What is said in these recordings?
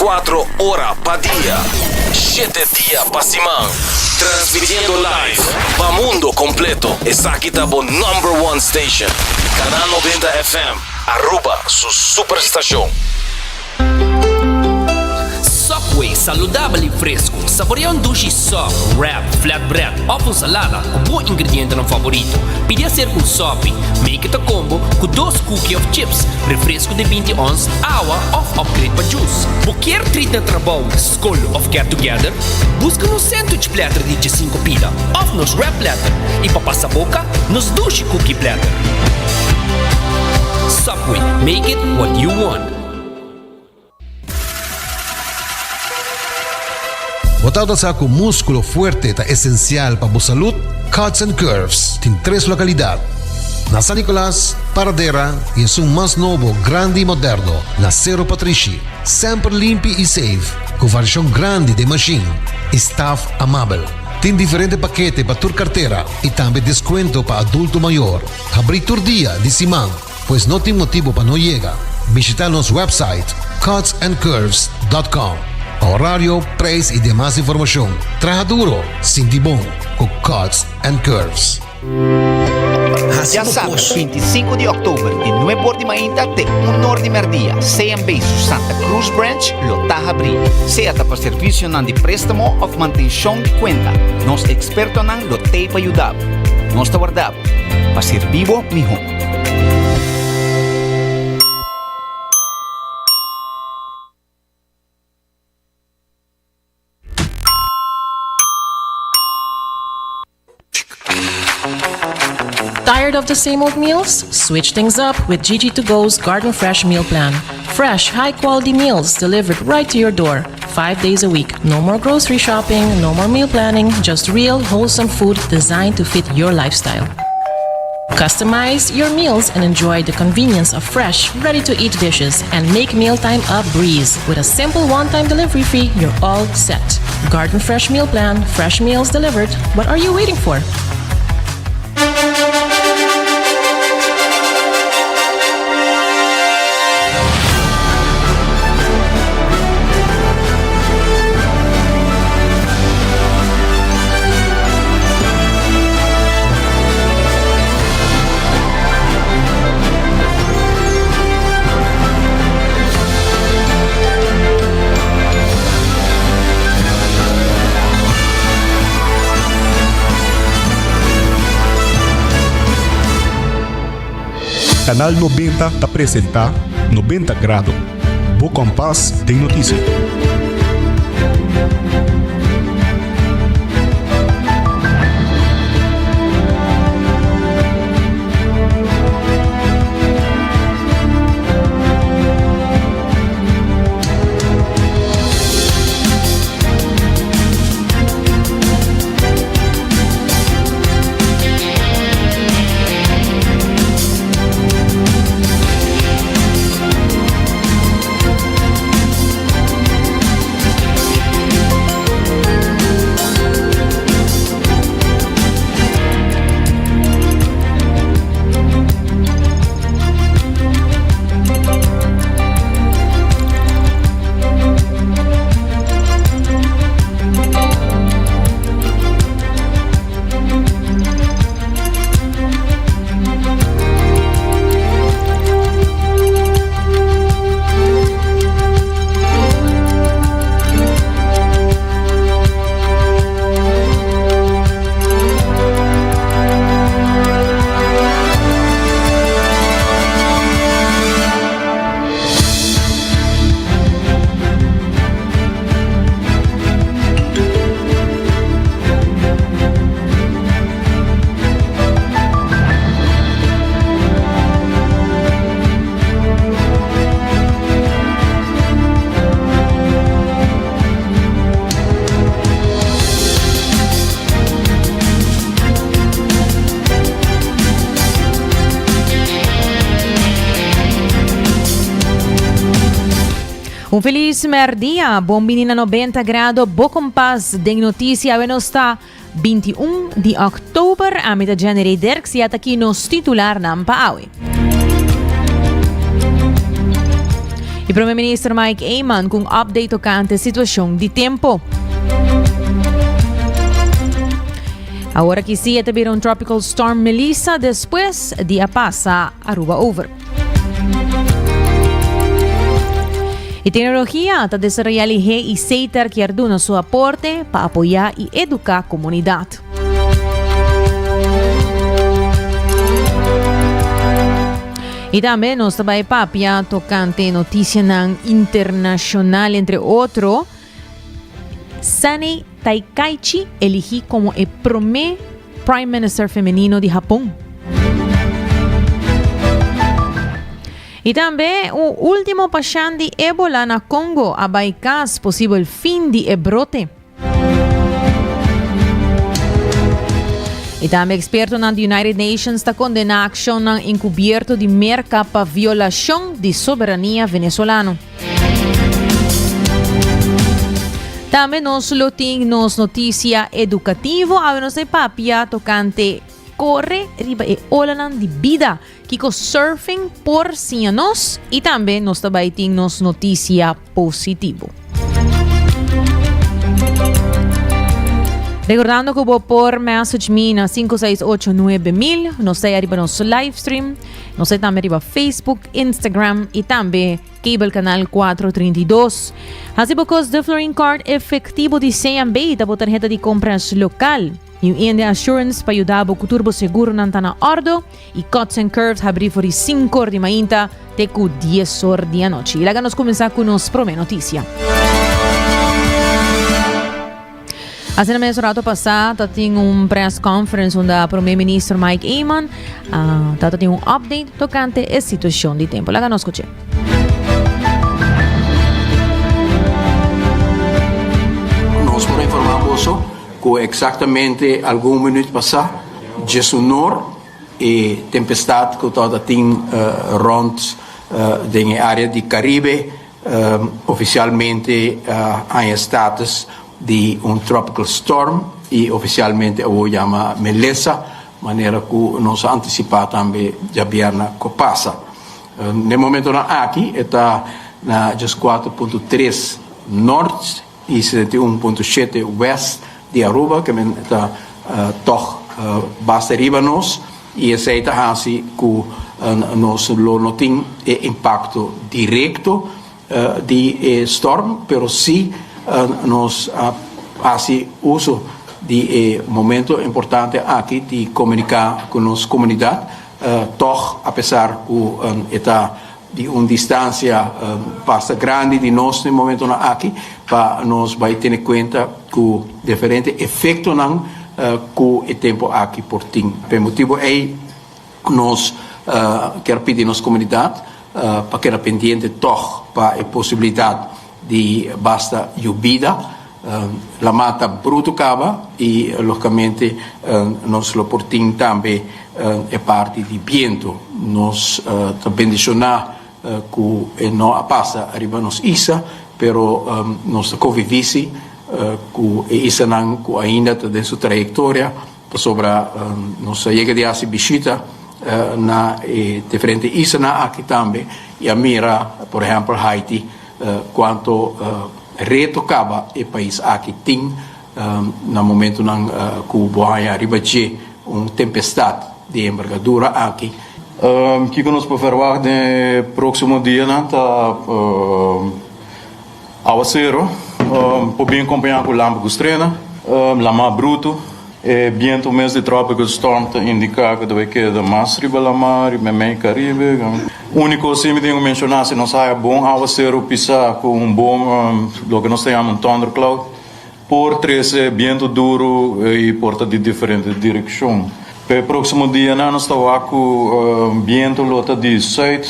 24 ora pa dia, shete dia pa siman. Transmitiendo live pa mundo completo. Esaki ta bo number one station. Canal 90 FM, Aruba su superstacion. Subway, saludabel y fresco. Saborea un dushi sub, wrap, flatbread of un salada cu bo ingredientenan favorito. Pidi hacer cu un sopi. Make it a combo cu dos cookie of chips, refresco di binti ons, awa of upgrade pa juice. Bo kier treat na trabou, scol of get together? Busca nos sandwich platter di djesinco pida of nos wrap platter y pa pasa boca, nos dushi cookie platter. Subway, make it what you want. Bo tabata sa ku múskulo fuerte ta esensial pa bo salud? Cuts and Curves tin tres lokalidat, na San Nicolas, Paradera i esun mas nobo, grandi i moderno na Sero Patrishi. Semper limpi i safe, ku variashon grandi den mashin i staf amabel. Tin diferente pakete pa tur kartera i tambe deskuento pa adulto mayor. Habrí tur dia di siman. Pues no tin motibo pa no yega. Bishita nos website cutsandcurves dot com pa horario, prijs y demas informacion. Traha duro, sinti bon cu Cuts and Curves. Ya sabra, 25 di oktober, di nuebe or di mainta te un or di merdia, CMB su Santa Cruz Branch lo ta habrí. Sea ta pa servicionan di préstamo of mantencion di cuenta, nos expertonan lo t'ei pa yuda bo. Nos ta warda bo pa sirbi bo mihó. Tired of the same old meals? Switch things up with Gigi to Go's Garden Fresh Meal Plan. Fresh, high quality meals delivered right to your door, five days a week. No more grocery shopping, no more meal planning, just real, wholesome food designed to fit your lifestyle. Customize your meals and enjoy the convenience of fresh, ready to eat dishes and make mealtime a breeze. With a simple one time delivery fee, you're all set. Garden Fresh Meal Plan, fresh meals delivered. What are you waiting for? Canal 90 ta presenta 90 Grado, bo kompas den notisia. Un feliz merdia, bon bini na 90 grado, bo kompas den noticia. Awe nos ta 21 di oktober, ami ta Jenny Ray Dirks y ata aki nos titularnan pa awe. Y Prome Minister Mike Eman cu un update tocante situacion di tempo. Awor aki si e ta bira un tropical storm Melissa despues di a pasa Aruba over. E tecnologia ta desaroya lihe y Setar kier duna su aporte pa apoya y educa comunidad. Y tambe nos ta bay papia tocante noticianan internacional, entre otro, Sani Taikaichi eligi como e prome Prime Minister femenino di Japon. Y tambe un ultimo pashent di Ebola na Congo a bay cas, posibel fin di e brote. Y tambe expertonan di United Nations ta condena accionnan encubierto di Merca pa violacion di soberania venezolano. Tambe nos lo tin nos noticia educativo. Awe nos ta papia tocante corre riba e olanan di bida. Kiko surfing por siña nos y tambe nos ta bay tin nos noticia positivo. Recordando cu bo por message me na 5689000, nos ta ariba nos live stream, nos ta tambe riba Facebook, Instagram y tambe Cable Canal 432. Haci bo cos de Florin Card efectivo di CMB ta bo tarjeta di compras local. New India Assurance pa yuda bo cu tur bo seguronan ta na ordo y Cuts and Curves habri for di 5 or di mainta te cu 10 or di anochi. Laga nos cuminsa cu nos prome noticia. Asina mes rato pasa ta tin un press conference unda Prome Minister Mike Eman uh, ta tin un update tocante e situacion di tempo. Laga nos scuche. Nos por informa boso ku eksaktamente algun minuut pasá djesunor e tempestat ku tabata tin rònt den e área di Karibe ofisialmente a haña status di un tropical storm i ofisialmente awor yama Melissa, manera ku nos a antisipá tambe djabièrna ku pasa. Den momentonan aki e ta na 14.3 nort i 71.7 west di Aruba, ke men ta tòg basta riba nos, i esei ta hasi ku nos lo no tin e impakto direkto di e storm, pero si nos a hasi uso di e momento importante aki di komuniká ku nos komunidat, tòg apesar ku e ta di un distansia basta grandi di nos den momentonan aki pa nos bai tene kuenta ku diferente efektonan ku e tempu aki por tin. P'e motibu ei nos kier pidi nos komunidat pa keda pendiente tòg pa e posibilidat di basta yubida. Lamá ta brutu kaba i logikamente nos lo por tin tambe e parti di bientu. Nos ta bendishoná ku e no a pasa riba nos isla, pero nos ta konviví si ku e islanan ku ainda ta den su trayektoria pasobra nos a yega di hasi bishita na e diferente islanan aki tambe i a mira por ehèmpel Haiti Cuanto reto caba e pais aki tin na momentonan cu bo haña riba dje un tempestad di envergadura aki? Kiko nos por verwagt den e próksimo dianan ta awasero por bin kompañá ku lampu ku strena, lamá brutu. E bientu mes di tropical storm ta indiká ku ta bai keda mas riba lamá, riba meimei Karibe. Úniko si mi tin ku menshoná, si nos haya bon awaseru pisá ku un bon loke nos ta yama un thundercloud, por trese bientu duru i por ta di diferente direkshon. Pa e próksimo dianan nos ta wak ku bientu lo ta di sùit,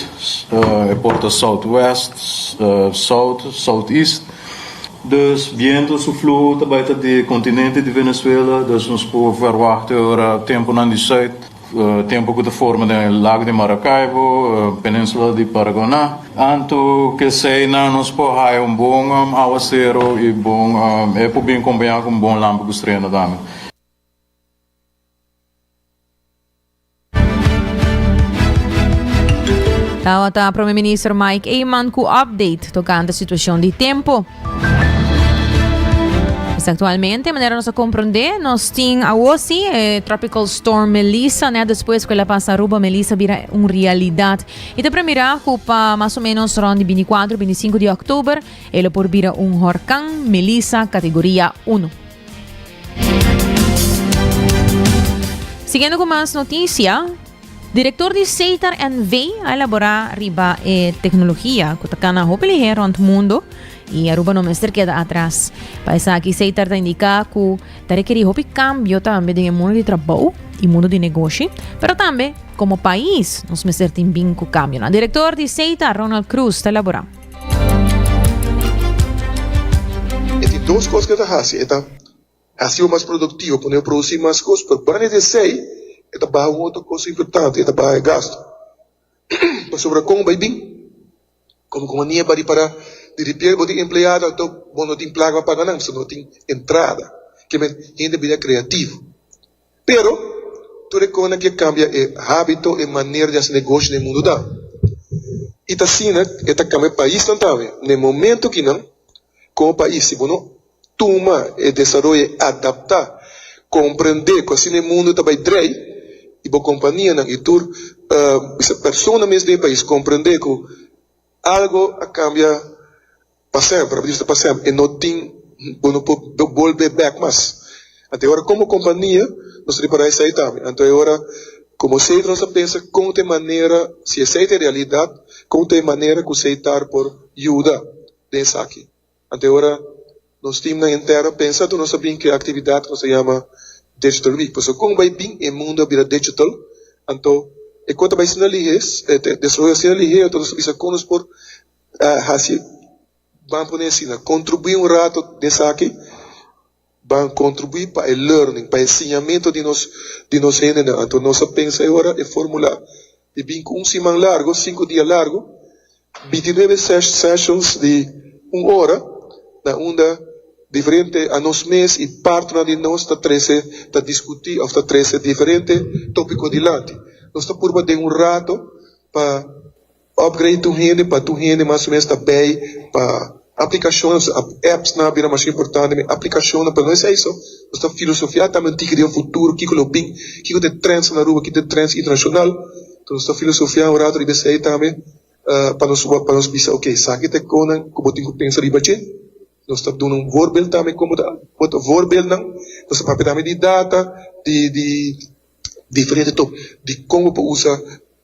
e por ta southwest, south, southeast. Dus bientu su fluho ta bai ta di kontinente di Venezuela, dus nos por verwachta ora tempunan di sùit, tempu ku ta forma den e lago di Maracaibo, peninsula di Paraguaná. Anto keseinan nos por haya un bon awasero i bon e por bin kompañá ku un bon lampi ku strena tambe. Tawata Prome Minister Mike Eman cu update tocante situacion di tempo. Pues actualmente, manera nos a comprende, nos tin awo si e Tropical Storm Melissa, net despues cu el a pasa Aruba, Melissa bira un realidad. Y ta premira cu pa mas o menos rond di 24, 25 di october, e lo por bira un horcan Melissa categoria 1. Siguiendo cu mas noticia, Director di Setar NV a elabora riba e tecnologia cu ta cana hopi liher rond mundo y Aruba no mester keda atras. Pa esaki Setar ta indica cu ta rekeri hopi cambio tambe den e mundo di trabou y mundo di negoshi, pero tambe como pais nos mester tin bin cu cambionan. Director di Setar, Ronald Croes ta elabora. E tin dos cos cu e ta haci, e ta Hasi bo mas produktivo, pone bo produsí mas kos, pero banda di esei e ta baha un otro kos importante, e ta baha e gastu. Pasobra kon bai bin? Komo kompania ba ripará di ripiente bo tin empleado anto bo no tin plaka pa paga nan, pasobra no tin entrada. Ke men hende bira kreativo. Pero tur e kosnan ke kambia e hábito, e manera di hasi negoshi den mundu ta. I ta asina e ta kambia paisnan tambe. Na e momento kinan komo pais si bo no tuma e desaroyo i adaptá, komprendé ku asina e mundu ta bai drei i bo kompanianan i tur bisa persona mes den e pais komprendé ku algu a kambia pa semper, a bisa pa semper, e no tin bo no por bolbe bèk mas. Anto e ora komo kompania nos ta ripará esei tambe. Anto e ora komo Setra nos ta pensa kon ta e manera, si esei ta e realidat, kon ta e manera ku Seitar por yuda den esaki. Anto e ora nos teamnan interno pensa tur nos a bin krea actividad cu nos ta yama Digital Week. Pasobra con bay bin e mundo a bira digital, anto e cos ta bay asina lihe, e desaroyo asina lihe, anto nos ta bisa con nos por haci, ban pone asina, contribui un rato den esaki. Ban contribui pa e learning, pa e siñamento di nos di nos hendenan. Anto nos a pensa e ora e formula di bin cu un siman largo, cinco dia largo, bintinuebe sessions di un ora, na unda diferente a nos mes y partnernan di nos ta trece, ta discuti of ta trece diferente topico dilanti. Nos ta purba den un rato pa. Upgrade tur hende pa tur hende mas o menos ta bay pa aplicacionnan apps nan a bira masha importante mi aplicacionnan pero no esey so nos ta filosofia tambe un tiki den futuro kiko lo bin kiko ta e trends na Aruba kiko ta e trends internacional enton nos ta filosofia un rato riba esey tambe pa nos pa nos bisa ok esaki ta e konan ku bo tin ku pensa riba dje nos ta duna un voorbeeld tambe komo ta bo ta voorbeeldnan nos ta papia tambe di data di di diferente top di kon bo por usa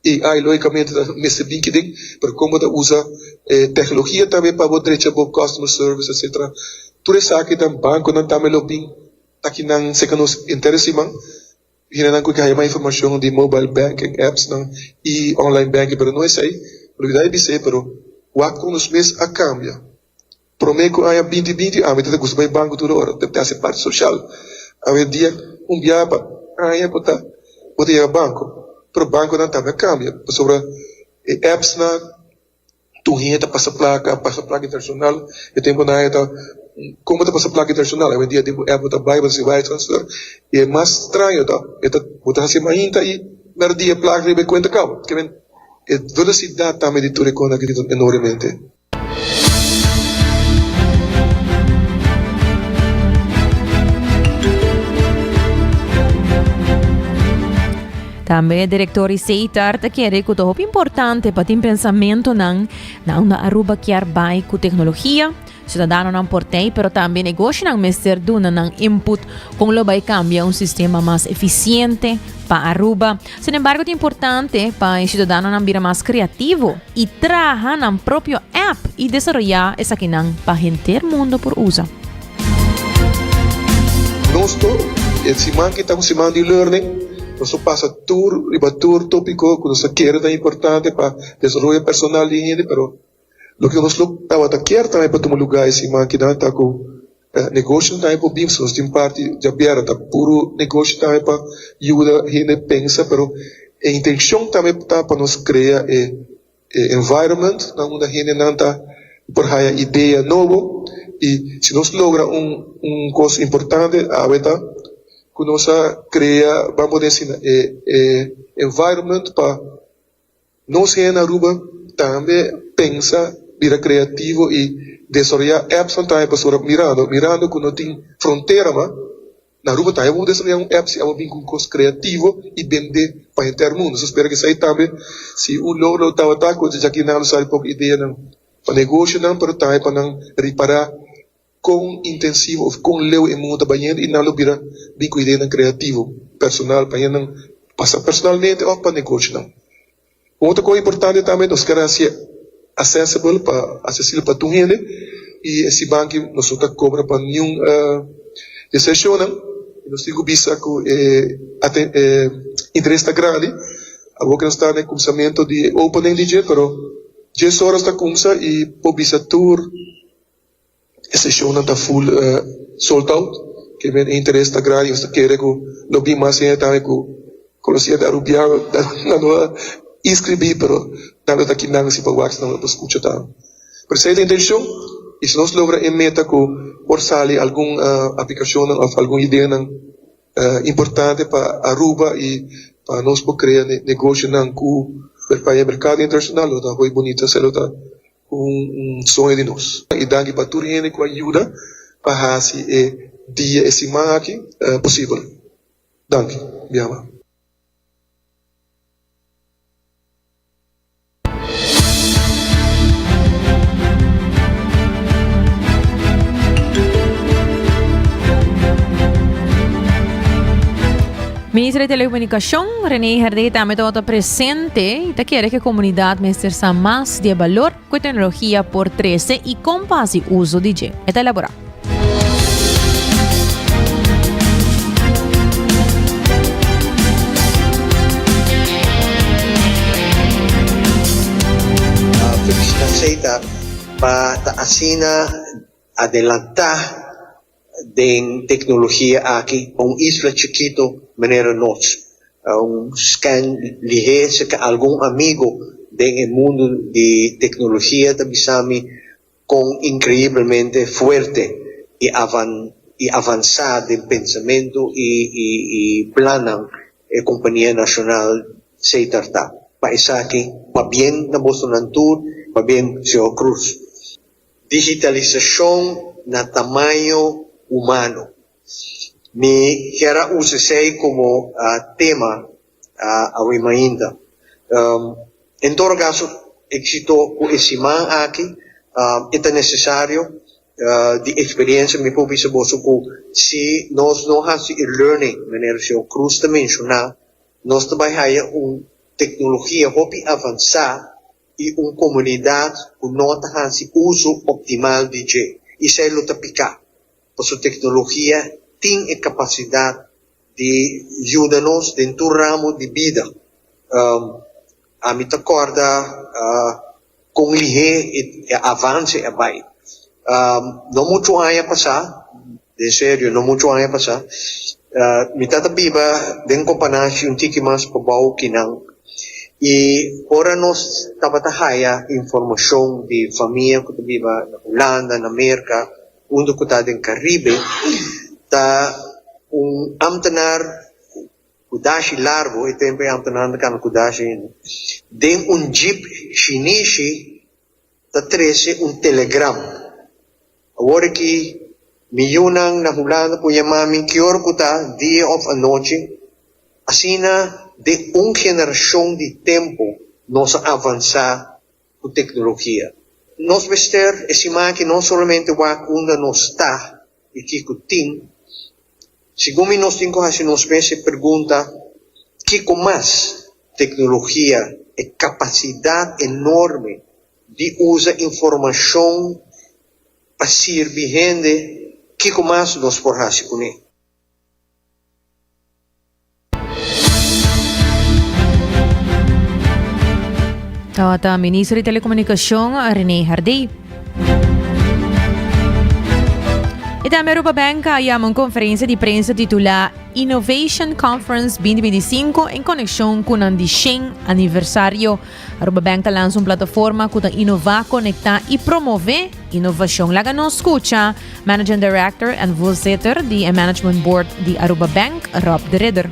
AI logicamente ta mester bin kiden, pero kon bo ta usa e tecnologia tambe pa bo drecha bo customer service etcetera. Tur esaki ta banconan tambe lo bin aki nan cerca nos henter e siman, hendenan cu ke haya mas informacion di mobile banking apps nan y online banking, pero no esey, lo bida e bisey pero wak con nos mes a cambia. Promé ku aña binti binti ami ta ta gusta bai banko tur ora, ta hasi parti soshal. Awendia un biaha pa aña bo ta bo ta yega banko, pero bankonan tambe a kambia pasobra e appsnan tur hende ta pasa plaka, pasa plaka internashonal, e tempunan aña ta kon bo ta pasa plaka internashonal? Awendia den bo app bo ta bai bo ta hasi wire transfer i e mas straño ta e ta bo ta hasi mainta i mèrdia e plaka riba e kuenta kaba. E velosidat tambe di tur e kosnan aki ta enormemente. Tambe director di Seitar ta kere cu ta hopi importante pa tin pensamentonan na unda Aruba kier bai cu tecnologia. Ciudadanonan por tei, pero tambe negoshonan mester duna nan input con lo bai cambia un sistema mas eficiente pa Aruba. Sin embargo, ta importante pa e ciudadanonan bira mas creativo y traha nan propio app y desaroya esakinan pa henter mundo por usa. Nos tur, e siman ki ta un siman di learning, nos ta pasa tur riba tur topico cu nos ta kere ta importante pa desaroyo personal di hende, pero Loke nos lo tabata kier tambe pa tuma lugá e siman kinan ta ku negoshonan tambe por bin, nos tin parti djabièrnè ta puru negoshi tambe pa yuda hende pensa, pero e intenshon tambe ta pa nos krea e environment na unda hendenan ta por haya idea nobo i si nos logra un un kos importante awe ta ku nos a krea, ban por desi e environment pa. Nos hende na Aruba tambe pensa bira creativo y desaroya apps nan tambe pasobra mirando mirando cu no tin frontera mas na Aruba tambe bo por desaroya un app si abo bin cu un cos creativo y bende pa henter mundo. Nos spera cu esey tambe si un logro lo tabata cu djaki nan lo sali poco ideanan pa negoshonan pero tambe pa nan ripara kon intensivo of kon leu e mundo ta bayendo y nan lo bira bin cu ideanan creativo personal pa hendenan pasa personalmente of pa negoshonan. Un otro cosa importante tambe nos ker haci accessible pa accesible pa tur hende y esi banki nos no ta cobra pa niun di e sesionnan y nos tin cu bisa cu e interes ta grandi awor cu nos ta na e cuminsamento di e opening di dje pero djes ora nos ta cuminsa y por bisa tur. E sesionnan ta full sold out, ke men e interes ta grandi, nos ta kere ku lo bin mas hende tambe ku konosé di Arubiano nan no a inskribí pero nan lo ta kinan si pa wak si nan lo por skucha tambe. Pero esei ta e intenshon i si nos logra e meta ku por sali algun aplikashonnan òf algun ideanan importante pa Aruba i pa nos por krea negoshonan ku pa e merkado internashonal lo ta hopi bunita esei lo ta Un soño di nos. Y danki pa tur hende cu a yuda pa haci e dia, e siman aki posibel. Danki. Biaba. Minister di Telecomunicacion, René Herdé tambe tabata presente y ta kere cu e comunidad mester sa mas di e balor cu e tecnologia por trece y con pa haci uso di dje. E ta elabora. Felicitatie ta pa ta asina adelanta Den tecnologia aki pa un isla chikito manera nos, un scan lihé cerca algun amigo den e mundo di tecnologia ta bisa mi con increiblemente fuerte y y avansa den pensamento y y plannan e compania nacional Setar ta. Pa esaki, pabien na bosonan tur, pabien señor Cruz. Digitalisashon na tamaño humano. Mi kier a usa esei komo tema awe mainta. En todo kaso, éksito ku e siman aki e ta nesesario. Di eksperensia mi por bisa boso ku si nos no hasi e learning manera señor Cruz ta menshoná, nos ta bai haya un teknologia hopi avansá i un komunidat ku no ta hasi uso optimal di dje. Esei lo ta piká, pasobra teknologia tin e kapasidat di yuda nos den tur ramo di bida. Ami ta kòrda kon lihé e avanse a bai. No muchu aña pasá, den serio, no muchu aña pasá, mi ta ta biba den Kompanashi un tiki mas pabou ki nan. I ora nos tabata haya informashon di famia ku ta biba na Hulanda, na Merka, unda ku ta den Karibe, ta un amtenar ku dashi largu, e tempu e amtenarnan ta kana ku dashi ainda, den un jeep shinishi ta trese un telegram. Awor aki mi yunan na Hulanda por yama mi ki ora ku ta, dia òf anochi. Asina den un generashon di tempu nos a avansá ku teknologia. Nos mester estimá ki no solamente wak unda nos ta i kiko tin, segun mi nos tin ku hasi nos mes e pregunta, kiko mas teknologia, e kapasidat enorme di usa informashon pa sirbi hende, kiko mas nos por hasi kuné? Tabata Ministro di Telecomunicacion René Hardé. Y tambe Aruba Bank a yama un conferencia di prensa titula Innovation Conference 2025 en conexion cu nan di 100 aniversario. Aruba Bank ta lansa un plataforma cu ta innova, conecta y promove innovacion. Laga nos scucha Managing Director en voorzitter di e Management Board di Aruba Bank, Rob de Ridder.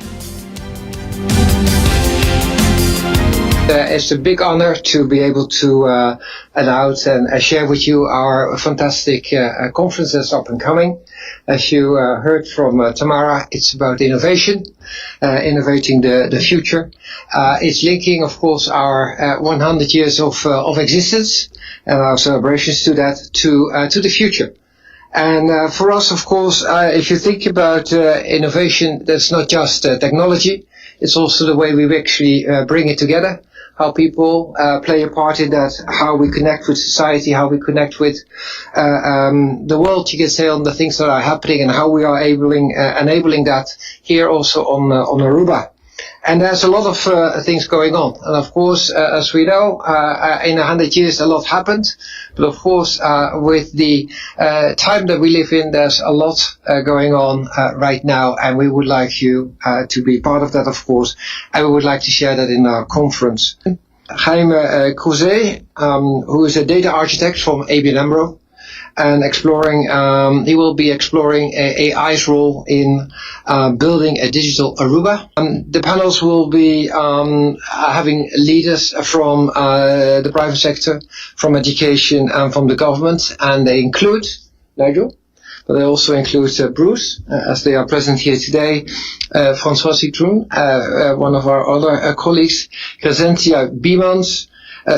It's a big honor to be able to announce and share with you our fantastic conference that's up and coming. As you heard from Tamara, it's about innovation, innovating the, the future. It's linking, of course, our 100 years of, of existence and our celebrations to that to, to the future. And uh, for us, of course, uh, if you think about uh, innovation, that's not just technology. It's also the way we actually bring it together, how people play a part in that, how we connect with society, how we connect with um, the world, you can say, on the things that are happening and how we are enabling, enabling that here also on, on Aruba. And there's a lot of uh, things going on. And of course, uh, as we know, uh, in 100 years, a lot happened. But of course, with the time that we live in, there's a lot going on right now. And we would like you to be part of that, of course. And we would like to share that in our conference. Jaime Cruzet, um, who is a data architect from ABN AMRO, and exploring, um, he will be exploring AI's role in uh, building a digital Aruba. Um, the panels will be um, having leaders from uh, the private sector, from education, and from the government, and they include Nigel, but they also include uh, Bruce, uh, as they are present here today, uh, François Citroen, uh, one of our other colleagues, Crescentia Biemans,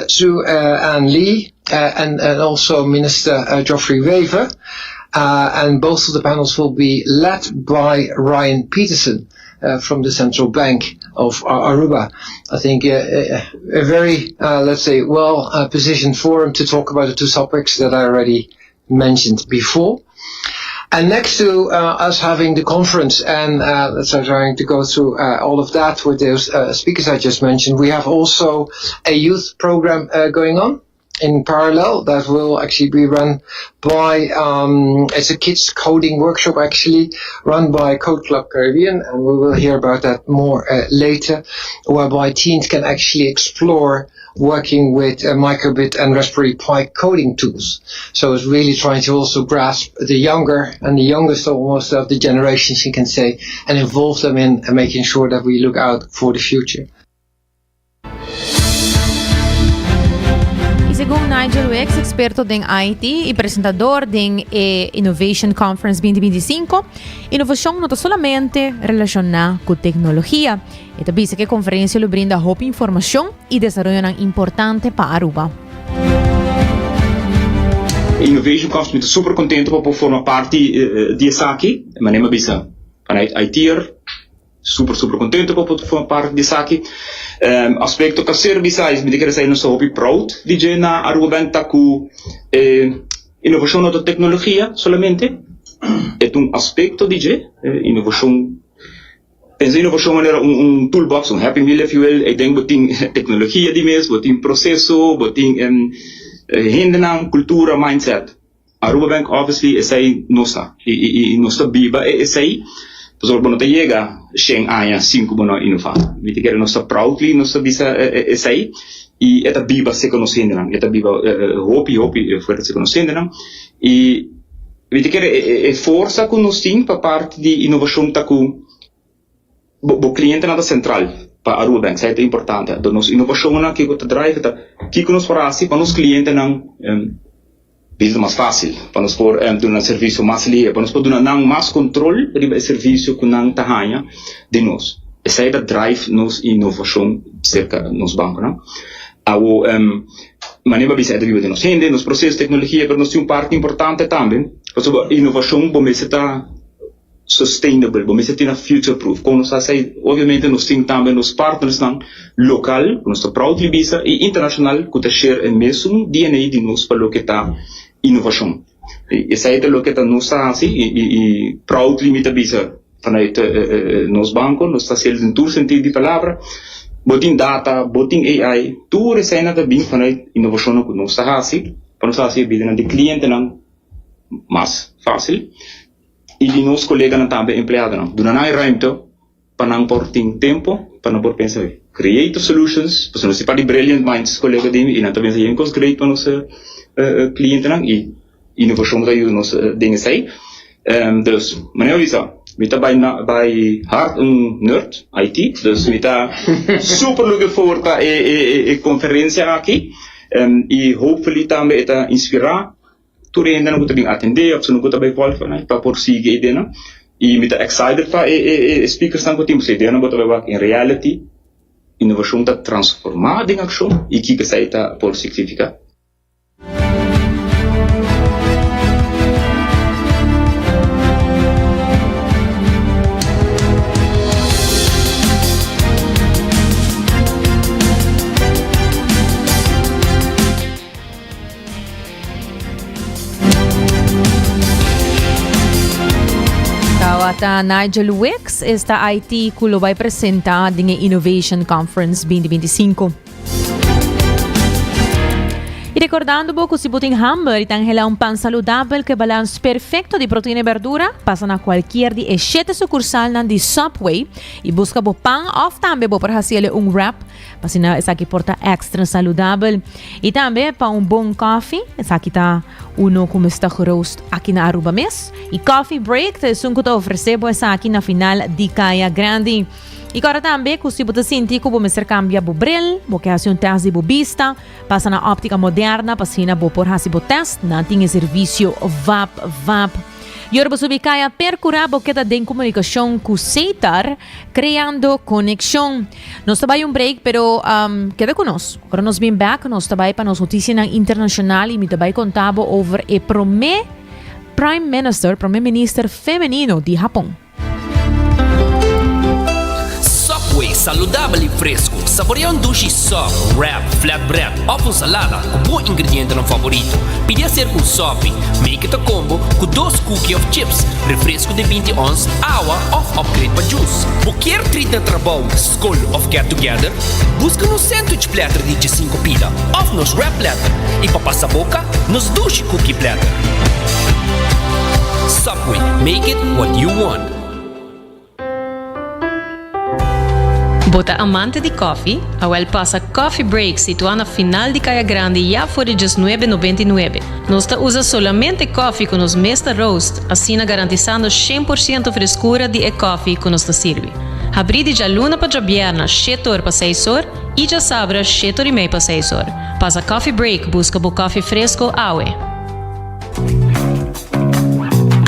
Sue Ann Lee, and, and also Minister Geoffrey Wever. and both of the panels will be led by Ryan Peterson. Uh, from the Central Bank of Aruba. I think uh, a very, uh, let's say, well positioned forum to talk about the two topics that I already mentioned before. And next to uh, us having the conference and uh, let's say trying to go through uh, all of that with those uh, speakers I just mentioned, we have also a youth program uh, going on in parallel that will actually be run by um, it's a kids coding workshop actually run by Code Club Caribbean and we will hear about that more uh, later whereby teens can actually explore working with uh, microbit and Raspberry Pi coding tools. So it's really trying to also grasp the younger and the youngest almost of the generations, you can say, and involve them in making sure that we look out for the future. Y segun Nigel Wicks, experto den IT y presentador den e Innovation Conference 2025, innovacion no ta solamente relaciona cu tecnologia. E ta bisa cu e conferencia lo brinda hopi informacion y desaroyonan importante pa Aruba. Innovation Conference mi ta super contento pa por forma parti di esaki, manera mi a bisa vanuit IT'er super super contento pa por forma parti di esaki. Aspecto cu a ser bisa mi ta kere esei nos ta hopi proud di dje na Aruba Bank ta cu e innovacion no ta tecnologia solamente, e ta un aspecto di dje, innovacion Pensa inovashon manera un un toolbox, un happy meal if you will, ei den bo tin teknologia di mes, bo tin proseso, bo tin hendenan, kultura, mindset. Aruba Bank obviously esei no sa i i i nos ta biba e esei pasobra bo no ta yega shen aña sin ku bo no inova. Mi ta kere nos ta proudly nos ta bisa esei i e ta biba serka nos hendenan, e ta biba hopi hopi fuerte serka nos hendenan i Mi ta kere e forsa ku nos tin pa parti di inovashon ta ku bo bo klientenan ta sentral pa Aruba Bank, esei ta importante. Anto nos inovashonnan kiko ta drive ta kiko nos por hasi pa nos klientenan bida ta mas fásil, pa nos por duna nan servisio mas lihe, pa nos por duna nan mas kontrol riba e servisio ku nan ta haña di nos. Esei ta drive nos inovashon serka nos bankonan. Awo Manera bo a bisa e ta biba den nos hende, nos proceso, tecnologia, pero nos tin un parti importante tambe, pasobra innovacion bo mester ta sustainable, bo mester tin future proof. Con nos haci esey? Obviamente nos tin tambe nos partnersnan local, cu nos ta proudly bisa, y internacional cu ta share e mesun DNA di nos pa loke ta innovacion. Esey ta loke ta nos ta haci y proudly mi ta bisa vanuit nos banco nos ta haciel den tur sentido di palabra. Bo tin data, bo tin AI, tur eseynan ta bin vanuit innovacionnan cu nos ta haci pa nos haci e bidanan di clientenan mas facil y di nos coleganan tambe empleadonan. Duna nan e ruimte pa nan por tin tempo pa nan por pensa creative solutions, pasobra nos tin par di brilliant minds colega di mi y nan ta pensa yen cos great pa nos clientenan y innovacion ta yuda nos den esey. Dus, manera mi bisa. Mi ta bai na bai hard un nerd IT, dus mi ta super looking forward pa e e e conferencia aki y hopefully tambe e ta inspira tur e hendenan ku ta bin atendé òf ku ta bai volg pa por sigui e ideanan. I mi ta excited pa e e e speakersnan ku tin pasobra ideanan bo ta bai wak in reality inovashon ta transformá den akshon i kiko esei ta por signifiká. Tawata Nigel Wicks esta IT ku lo bai presenta den e Innovation Conference 2025. Y recordando bo ku si bo tin hamber y ta anhela un pan saludabel ku e balans perfecto di proteína y berdura, pasa na cualkier di e shete sucursalnan di Subway y busca bo pan of tambe bo por haciele un wrap Pa asina esaki por ta extra saludabel. Y tambe pa un bon koffie, esaki ta uno cu mester geroost aki na Aruba mes. Y Coffee Break ta esun cu ta ofrece bo esaki na final di Caya Grandi. Y corda tambe cu si bo ta sinti cu bo mester cambia bo bril, bo ke haci un test di bo bista, pasa na Optica Moderna pa asina bo por haci bo test. Nan tin e servicio vap vap. Y ora bo subi caya percura bo keda den comunicacion cu Setar, creando conexion. Nos ta bai un break, pero um, keda ku nos. Ora nos bin back, nos ta bai pa nos noticianan internacional y mi ta bai konta bo over e prome Prime Minister, prome minister femenino di Japon. Subway, saludabel y fresco. Saborea un dushi sub, wrap, flatbread of un salada cu bo ingredientenan favorito. Pidi acerca un sopi. Make it a combo cu dos cookie of chips, refresco di 20 ons, awa of upgrade pa juice. Bo kier treat na trabou, skol of get together? Buska nos sandwich platter di djesinku pida of nos wrap platter i pa pasa boka, nos dushi cookie platter. Subway, make it what you want. Bo ta amante di koffie? Awel pasa Coffee Break situá na final di Kaya Grandi ya for di djesnuebe nobenta i nuebe. Nos ta usa solamente koffie ku nos mes ta roast, asina garantisando 100% freskura di e koffie ku nos ta sirbi. Habrí di djaluna pa djabièrna shete or pa seis or i djasabra shete or i mei pa seis or. Pasa Coffee Break buska bo koffie fresko awe.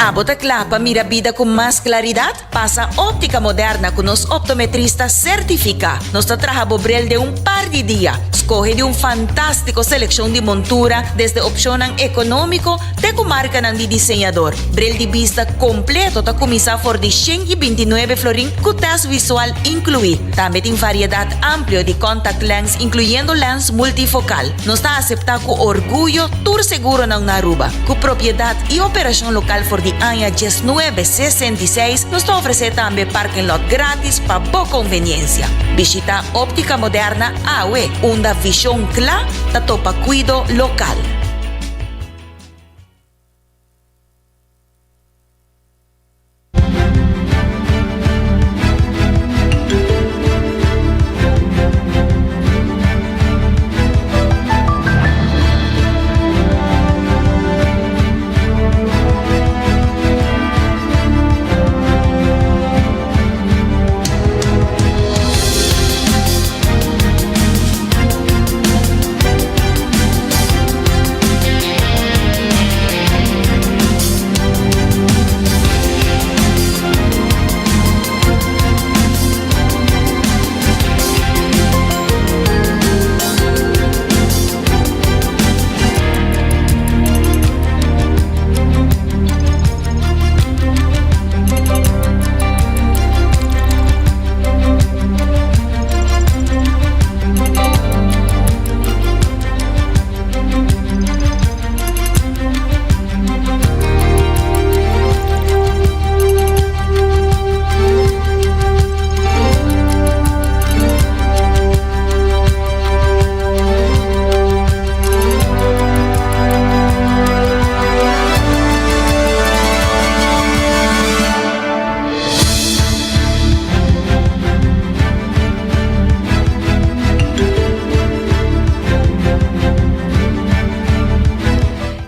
Abo ta kla pa mira bida ku mas klaridat? Pasa Óptica Moderna ku nos optometrista sertifiká. Nos ta traha bo bril den un par di dia. Skohe di un fantástiko selekshon di montura, desde opshonnan ekonómiko te ku markanan di diseñador. Bril di bista kompleto ta kuminsá for di 129 florin ku tèst visual inkluí. Tambe tin variedat amplio di contact lens inkluyendo lens multifokal. Nos ta aseptá ku orguyo tur seguronan na Aruba. Ku propiedat i operashon lokal for di aña 1966, nos ta ofresé tambe parking lot gratis pa bo konveniensia. Bishitá Óptica Moderna awe, unda vishon kla ta topa kuido lokal.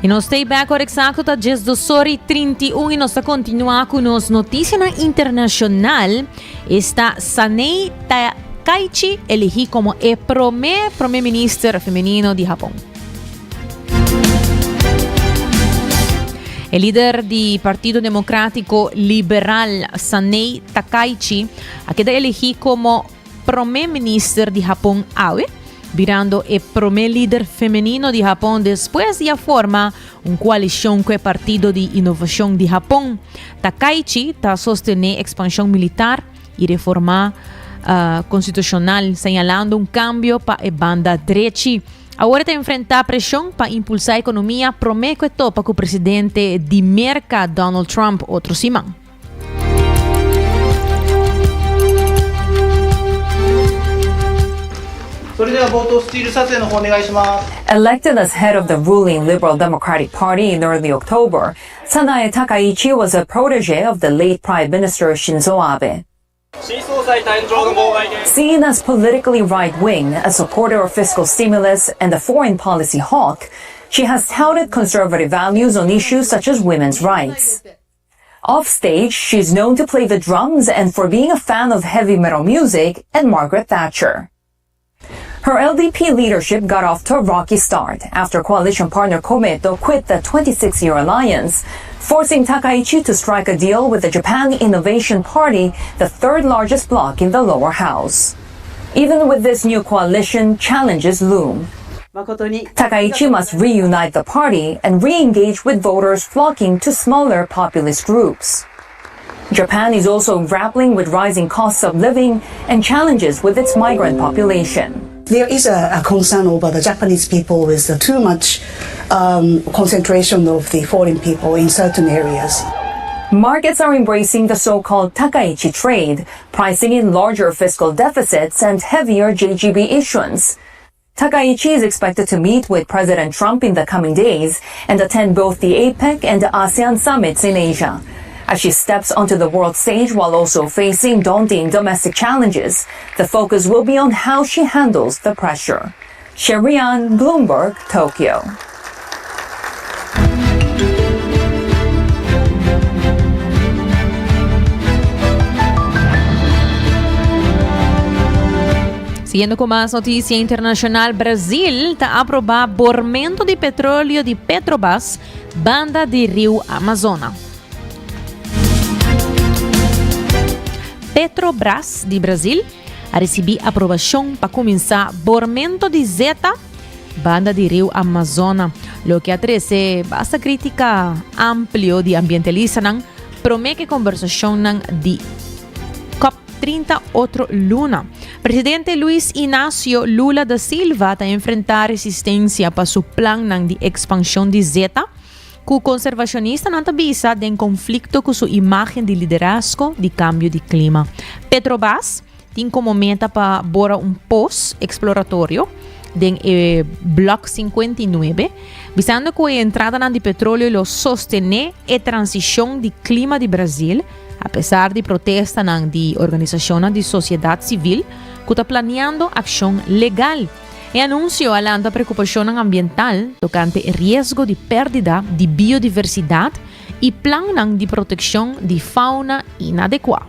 Y nos ta back ora exacto ta 12 ora y 31 y nos ta continua cu nos noticianan internacional. Esta Sanei Takaichi elegi como e prome prome minister femenino di Japon. E lider di Partido Democrático Liberal Sanei Takaichi a keda elegi como prome minister di Japon awe, birando e prome lider femenino di Japon despues di a forma un koalishon ku e Partido di Inovashon di Japon. Takaichi ta sostené ekspanshon militar i reforma konstitushonal, señalando un kambio pa e banda drechi. Awor e ta enfrentá preshon pa impulsá ekonomia promé ku e topa ku presidente di Merka Donald Trump otro siman. Elected as head of the ruling Liberal Democratic Party in early October, Sanae Takaichi was a protege of the late Prime Minister Shinzo Abe. Seen as politically right-wing, a supporter of fiscal stimulus and a foreign policy hawk, she has touted conservative values on issues such as women's rights. Offstage, she's known to play the drums and for being a fan of heavy metal music and Margaret Thatcher. Her LDP leadership got off to a rocky start after coalition partner Komeito quit the 26-year alliance, forcing Takaichi to strike a deal with the Japan Innovation Party, the third largest bloc in the lower house. Even with this new coalition, challenges loom. Takaichi must reunite the party and re-engage with voters flocking to smaller populist groups. Japan is also grappling with rising costs of living and challenges with its migrant population. There is a, a concern over the Japanese people with too much um, concentration of the foreign people in certain areas. Markets are embracing the so-called Takaichi trade, pricing in larger fiscal deficits and heavier JGB issuance. Takaichi is expected to meet with President Trump in the coming days and attend both the APEC and the ASEAN summits in Asia. As she steps onto the world stage while also facing daunting domestic challenges, the focus will be on how she handles the pressure. Sherian Bloomberg, Tokyo. Siguiendo cu mas noticia internacional, Brasil ta aproba bormento di petroleo di Petrobras banda di riu Amazona. Petrobras di Brasil a ricibi aprobacion pa cuminsa bormento di zeta banda di riu Amazona, loke a trece basta critica amplio di ambientalistanan prome ke conversacionnan di Cop 30 otro luna. Presidente Luiz Inácio Lula da Silva ta enfrenta resistencia pa su plannan di expansion di zeta, cu conservacionistanan ta bisa den conflicto cu su imagen di liderazgo di cambio di clima. Petrobras tin como meta pa bora un pos exploratorio den e Block 59, bisando cu e entradanan di petroleo lo sostene e transicion di clima di Brasil, apesar di protestanan di organisacionnan di sociedad civil cu ta planeando accion legal. E anuncio a lanta preocupacionnan ambiental tocante e riesgo di perdida di biodiversidad y plannan di proteccion di fauna inadecua.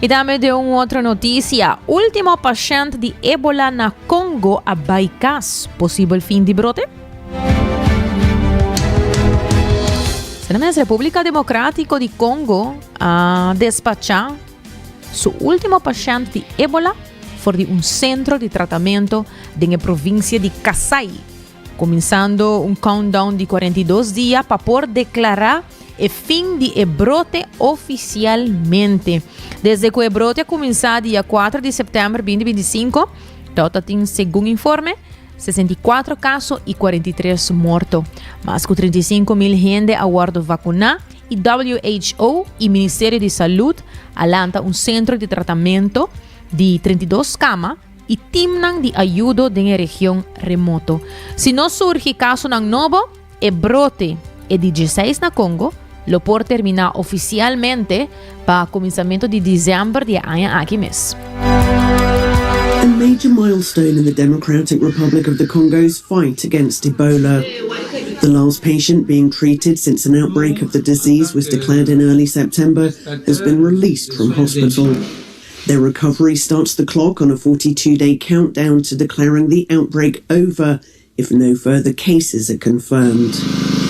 Y tambe den un otro noticia, ultimo pashent di Ebola na Congo a bay cas, posibel fin di brote? Senames Republica Democratico di Congo a despacha su ultimo pashent di Ebola for di un centro di tratamento den e provincia di Kasai, kuminsando un countdown di 42 dia pa por deklará e fin di e brote ofisialmente. Desde ku e brote a kuminsá dia 4 di sèptèmber 2025, tou ta tin segun informe 64 kaso i 43 morto. Mas ku 35 mil hende a wòrdu vakuná i WHO i Ministerio di Salud a lanta un sentro di tratamento di 32 kama i timnan di ayudo den e region remoto. Si no surgi kasonan nobo, e brote, e di dieseis na Congo, lo por terminá ofisialmente pa kuminsamentu di desèmber di e aña aki mes. A major milestone in the Democratic Republic of the Congo's fight against Ebola. The last patient being treated since an outbreak of the disease was declared in early September has been released from hospital. Their recovery starts the clock on a 42 day countdown to declaring the outbreak over if no further cases are confirmed.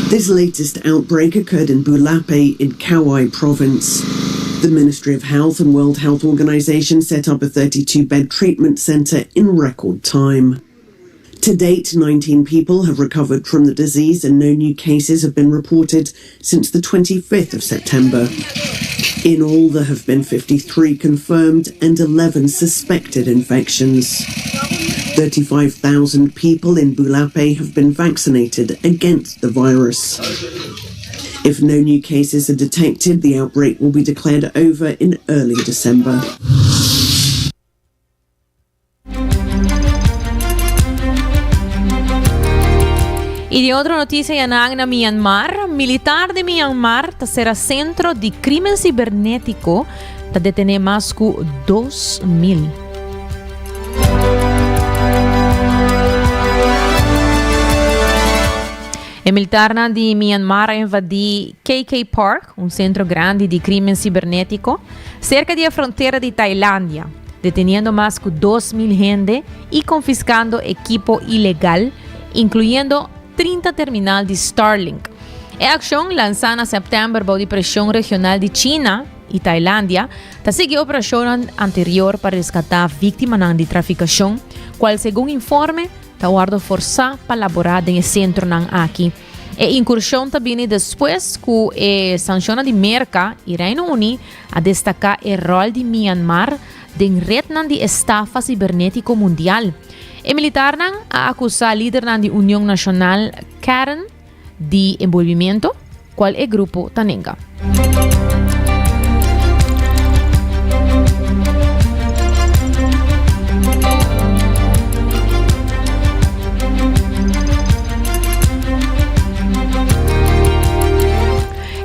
This latest outbreak occurred in Bulape in Kauai province. The Ministry of Health and World Health Organization set up a 32 bed treatment center in record time. To date, 19 people have recovered from the disease and no new cases have been reported since the 25th of September. In all, there have been 53 confirmed and 11 suspected infections. 35,000 people in Bulape have been vaccinated against the virus. If no new cases are detected, the outbreak will be declared over in early December. Y di otro noticia yanan na Myanmar, militar di Myanmar ta sera centro di crimen cibernetico, ta detene mas cu 2000. E militarnan di Myanmar a invadi KK Park, un centro grandi di crimen cibernetico, cerca di e frontera di Tailandia, deteniendo mas cu 2000 hende y confiscando equipo ilegal, incluyendo 30 terminal di Starlink. E accion, lansa na september bou di presion regional di China y Tailandia, ta sigui operacionnan anterior pa rescata victimanan di traficacion, cual segun informe ta wordo forsa pa labora den e centronan aki. E incursion ta bini despues cu e sancionnan di Merca y Reino Uni a destaca e rol di Myanmar den rednan di estafa cibernetico mundial. E militarnan a acusa lidernan di Union Nacional Karen di enbolbimento, cual e grupo ta nenga.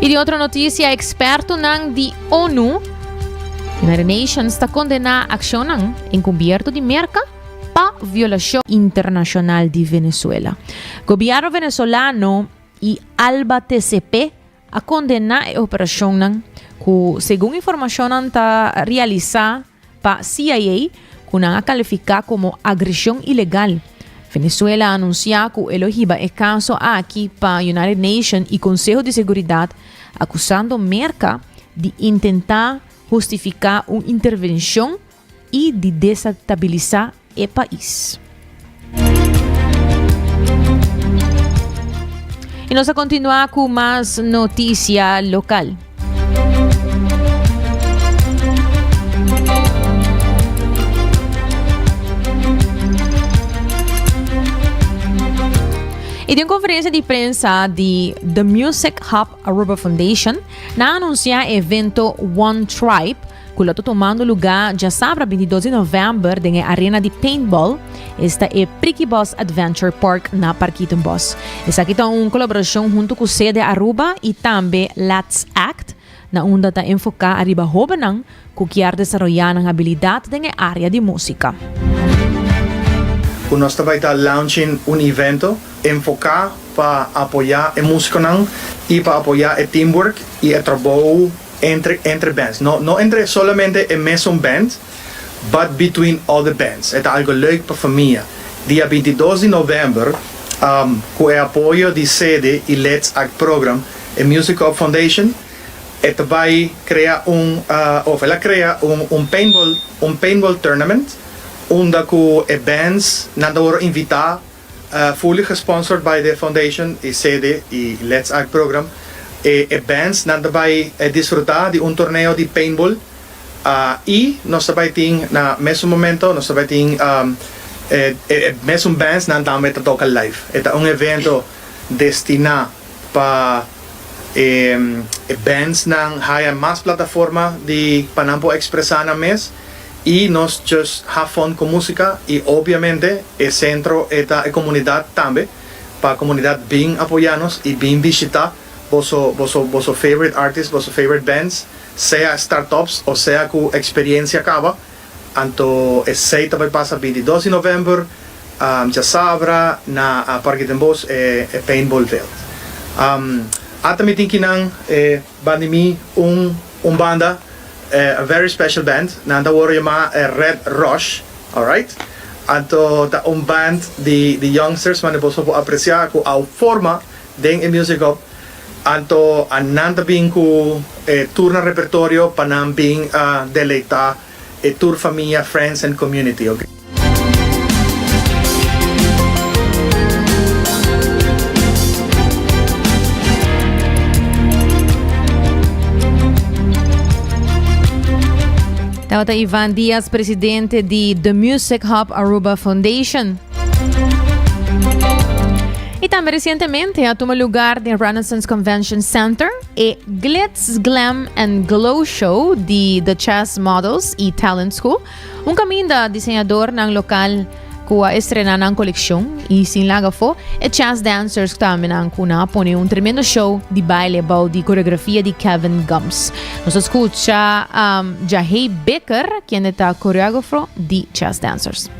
Y di otro noticia, expertonan di ONU, United Nations, ta condena accionnan encubierto di Merca pa violacion internacional di Venezuela. Gobierno venezolano y Alba TCP a condena e operacionnan cu segun informacionnan ta realisa pa CIA cu nan a califica como agresion ilegal. Venezuela a anuncia cu e lo hiba e caso aki pa United Nation y Conseho di Seguridad acusando Merca di intenta hustifica un intervencion y di desatabilisa e pais. Y nos a continua cu mas noticia local. Y den un conferencia di prensa di The Music Hub Aruba Foundation, nan a anuncia e evento One Tribe, ku lo ta tumando lugá djasabra bintidos di novèmber den e arena di paintball, esta e Prikibos Adventure Park na Parkietenbos. Esaki ta un kolaborashon huntu ku Sede Aruba i tambe Let's Act, na unda ta enfoká ariba hóbennan ku kier desaroyá nan abilidat den e área di músika. Ku nos ta bai ta launching un evento enfoká pa apoyá e músikonan i pa apoyá e teamwork i e trabou entre entre bands. No no entre solamente e mesun band, but between other bands. E ta algo leuk pa famia. Dia 22 di november, cu e apoyo di sede y Let's Act Program, e Music Up Foundation, e ta bay crea un, of el a crea un un paintball un paintball tournament, unda cu e bands nan ta worde invita, Fully gesponsored by the foundation y sede y Let's Act program, e e bands nan ta bay disfruta di un torneo di paintball y nos ta bay tin na mesun momento nos ta bay tin e e mesun bands nan tambe ta toca live. E ta un evento destina pa e e bands nan haya mas plataforma di pa nan por expresa nan mes. Y nos just have fun cu musica y obviamente e centro e ta e comunidad tambe pa comunidad bin apoya nos y bin bishita boso boso boso favorite artist boso favorite bands sea startups o sea cu experiencia caba. Anto esei ta bai pasa 22 di november djasabra na Parke Den Bosch e paintball veld. Ata mi tin kinan e banda di mi un un banda a very special band nan ta worde yama Red Rush alright anto ta un band di di youngsters mane boso por aprecia cu a forma den e music hub anto a nan ta bin cu e tur nan repertorio pa nan bin deleita e tur famia, friends and community ok. Tabata Ivan Diaz, presidente di The Music Hub Aruba Foundation. Y tambe recientemente a tuma lugar den Renaissance Convention Center E Glitz, Glam and Glow Show di The Chess Models y Talent School, un caminda diseñadornan local cu a estrena nan coleccion y sin laga afo, e Chess Dancers tambe nan cu nan a pone un tremendo show di baile bou di coreografia di Kevin Gumbs. Nos a scucha um, Jahey Bikker, kende ta coreografo di Chess Dancers.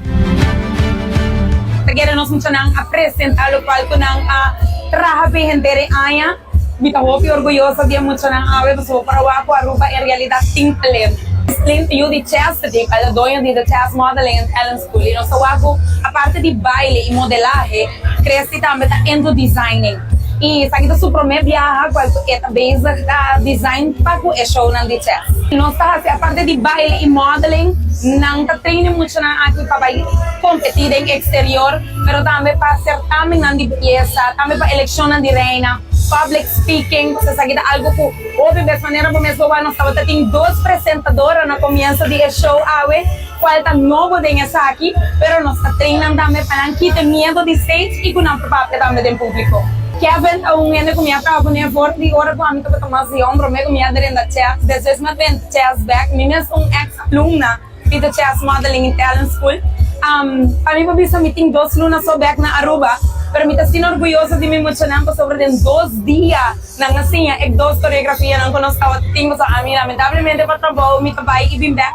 Ta kere nos muchanan a presenta locual cu nan a traha p'e henter e aña. Mi ta hopi orguyoso di e muchanan awe pasobra por a wak ku Aruba en realidat tin talento. Clint yu di Chesapeake, el ta doño di The Chess Modeling and Talent School y nos ta wak ku aparte di baile y modelahe, Christy tambe ta into designing. Y esaki ta su prome biaha cual cu e ta bezig ta design pa cu e shownan di chess. Nos ta haci aparte di baile y modeling, nan ta train e muchanan aki pa bay competi den exterior. pero tambe pa certamennan di beyesa, tambe pa eleccionnan di reina, public speaking, pasobra esaki ta algo cu hopi bes manera bo mes bo wak nos tabata tin dos presentadora na comienzo di e show awe cual ta nobo den esaki, pero nos ta train nan tambe pa nan kita e miedo di stage y cu nan por papia tambe den publico. Kevin ta un hende cu mi a traha cu ne for di ora cu ami tabata mas yong, prome cu mi a drenta chess, despues mi a drenta chess bek, mi mes ta un ex alumna. Mi ta Chess Modeling and Talent School. Pa mi por bisa mi tin dos luna so bek na Aruba, pero mi ta asina orguyoso di mi muchanan pasobra den dos dia nan a siña e dos coreografianan cu nos tabata tin pasobra ami lamentablemente pa trabou mi ta bay y bin bek.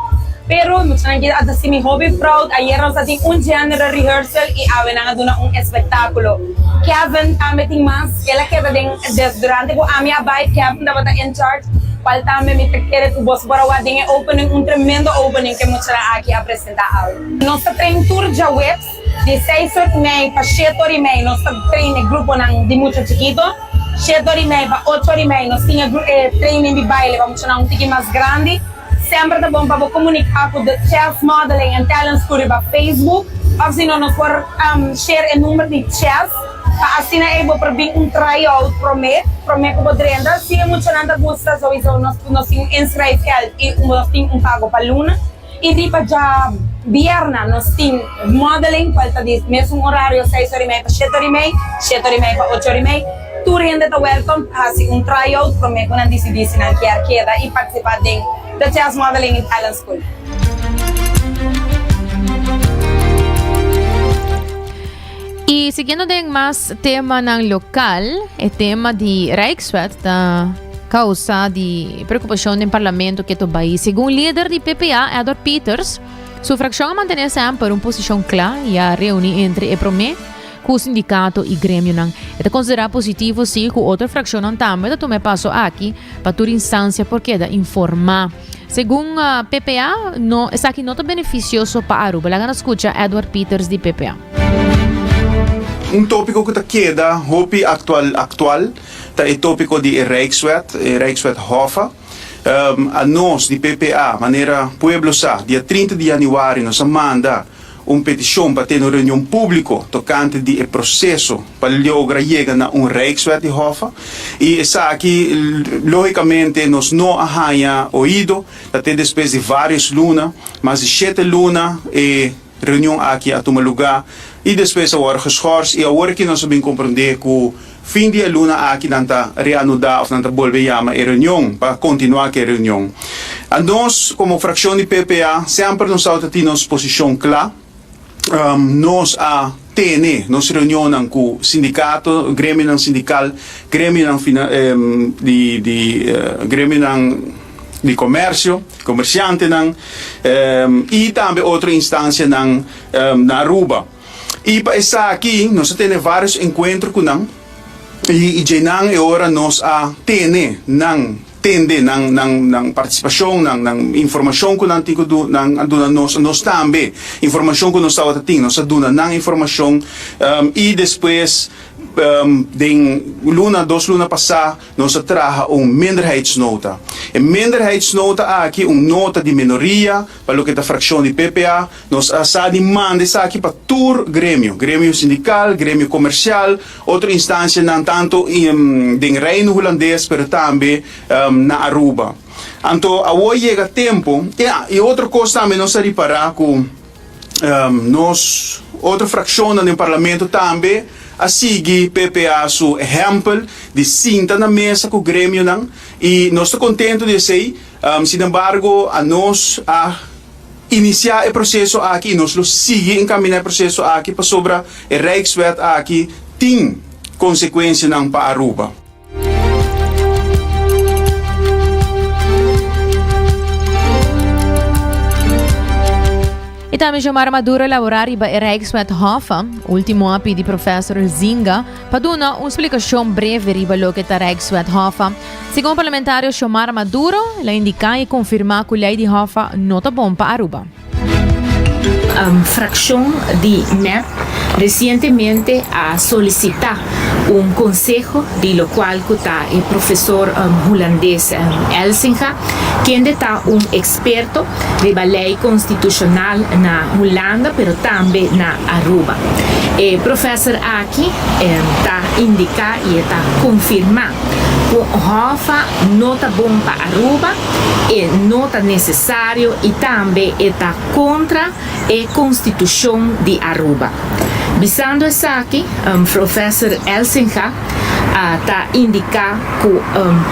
Pero e muchanan ki a ta haci mi hopi proud. Ayer nos a tin un general rehearsal y awe nan a duna un espectaculo. Kevin tambe tin mas, el a keda den des durante cu ami a bay Kevin tabata in charge. Cual tambe mi ta kere cu boso por a wak den e opening, un tremendo opening cu e muchanan aki a presenta awe. Nos ta train tur djaweps di seis or y mei pa shete or y mei nos ta train e gruponan di mucha chikito, shete or y mei pa ocho or y mei nos tin e training di baile pa muchanan un tiki mas grandi. Semper ta bon pa bo comunica cu The Chess Modeling and Talent School riba Facebook of si no nos por share e number di Chess. Pa asina ei bo por bin un tryout promé, promé ku bo drenta. Si e muchanan ta gusta souiso nos nos tin un inschrijfgeld i nos tin un pago pa luna. I riba dja bierna nos tin modeling kual ta di mesun orario seis ora i mei pa shete ora i mei, shete ora i mei pa ocho ora i mei. Tur hende ta welkom pa hasi un tryout promé ku nan disidí si nan kier keda i partisipá den The Chess Modeling and Talent School. Y siguiendo den mas temanan local, e tema di Rijkswet ta causa di preocupacion den parlamento keto bay. Segun lider di PPA, Edward Pieters, su fraccion a mantene semper un posicion cla y a reuni entre e prome cu sindicato y gremionan. E ta considera positivo si cu otro fraccionnan tambe ta tuma e paso aki pa tur instancia por keda informa. Segun PPA, no, esaki no ta beneficioso pa Aruba. Laga nos scucha Edward Pieters di PPA. Un tópiko ku ta keda hopi aktual aktual ta e tópiko di e Rijkswet, e Rijkswet Hoffa. Anos di PPA, manera pueblo sa, dia 30 di yanüari nos a manda un petishon pa tene un reunion públiko tokante di e proseso pa logra yega na un Rijkswet di Hoffa i esaki lógikamente nos no a haña oido, ta te despues di vários luna, mas di shete luna e reunion aki a tuma lugá i despues a wòrdu geschors i awor aki nos a bin komprondé ku Fin di e luna aki nan ta reanudá òf nan ta bolbe yama e reunion pa kontinuá ku e reunion. Anos komo frakshon di PPA semper nos tabata tin nos posishon kla. Nos a tene nos reunionnan ku sindikato, gremionan sindikal, gremionan di di gremionan. di Comercio, comerciantenan y tambe otro instancianan na Aruba. Y pa esaki nos a tene varios encuentro cu nan y djenan e ora nos a tene nan tende nan nan nan participacion, nan nan informacion cu nan tin cu du nan a duna nos, nos tambe informacion cu nos tabata tin nos a duna nan informacion y despues den luna dos luna pasa nos a traha un minderheidsnota. E minderheidsnota aki un nota di minoria pa loke ta fraccion di PPA. Nos a sa di manda esaki pa tur gremio, gremio sindical, gremio comercial, otro instancianan tanto den Reino Hulandes pero tambe na Aruba. Anto awor yega tempo, ya, y otro cos tambe nos a ripara cu nos otro fraccionnan den Parlamento tambe a sigui PPA su ehempel di sinta na mesa cu gremionan y nos ta contento di esey, sinembargo anos a. Inisiá e proseso aki i nos lo sigui enkaminá e proseso aki pasobra e Rijkswet aki tin konsekuensianan pa Aruba. I tambe Xiomara Maduro a elaborá riba e Rijkswet Hoffa. Ultimo a pidi Professor Zinga pa duna un splikashon breve riba loke ta Rijkswet Hoffa. Segun parlamentario Xiomara Maduro, el a indiká i konfirmá ku lei di Hoffa no ta bon pa Aruba. Frakshon di mep resientemente a solisitá un konseho di lokual ku ta e profesor hulandes Elsinga, kende ta un eksperto riba lei konstitushonal na Hulanda pero tambe na Aruba. E profesor aki ta indiká i e ta konfirmá Ku Hoffa no ta bon pa Aruba, e no ta nesesario i tambe e ta kontra e konstitushon di Aruba. Bisando esaki, Professor Elsinga a ta indiká ku